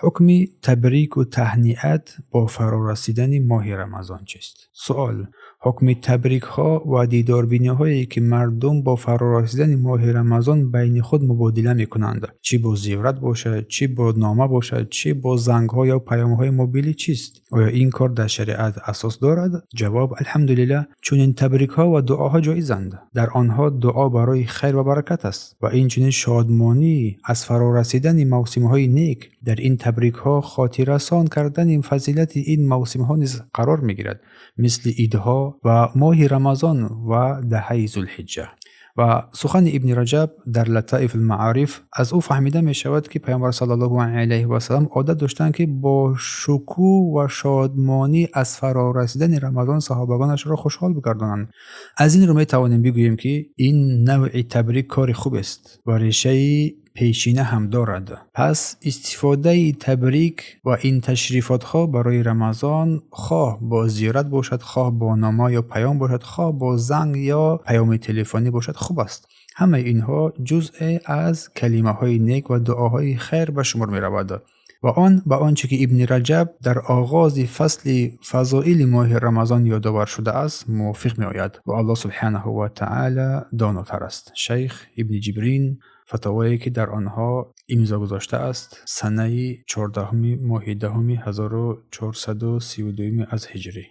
Ҳукми табрику таҳниат бо фарорасидани моҳи Рамазон чист? Суол: ҳукми табрикҳо ва дидорбиниҳое, ки мардум бо фарорасидани моҳи Рамазон байни худ мубодила мекунанд, чӣ бо зиёрат бошад, чӣ бо нома бошад, чӣ бо зангҳо ё паёмҳои мобилӣ, чист? Оё ин кор дар шариат асос дорад? Ҷавоб: алҳамдулиллаҳ, чунин табрикҳо ва дуоҳо ҷоизанд. Дар онҳо дуо барои хайр ва баракат аст ва инчунин шодмонӣ аз фарорасидани мавсимҳои нек. Дар ин табрикҳо хотиррасон кардани фазилати ин мавсимҳо низ қарор мегирад, мисли идҳо ва моҳи Рамазон ва даҳаи Зулҳиҷҷа. Ва сухани Ибни Раҷаб дар Латаиф Маориф, аз ӯ фаҳмида мешавад, ки Паёмбар саллаллоҳу алайҳи васалам одат доштанд, ки бо шукӯҳ ва шодмонӣ аз фарорасидани Рамазон саҳобагонашро хушҳол бигардонанд. Аз ин рӯ метавонем бигӯем, ки ин навъи табрик кори хубест ва решаи пешина ҳам дорад. Пас истифодаи табрик ва ин ташрифотҳо барои Рамазон, хоҳ бо зиёрат бошад, хоҳ бо нома ё паём бошад, хоҳ бо занг ё паёми телефонӣ бошад, хуб аст. Ҳамаи инҳо ҷузъе аз калимаҳои нек ва дуоҳои хайр ба шумор меравад ва он ба он чӣ ки Ибни Раҷаб дар оғози фасли фазоили моҳи Рамазон ёдовар шудааст, мувофиқ меояд ва Аллоҳ субҳанаҳу ва таъала донотар аст. Шайх Ибни Ҷибрин, фатовое ки дар онҳо имзо гузоштааст, санаи 14-уми моҳи даҳуми 1432-уми аз ҳиҷрӣ.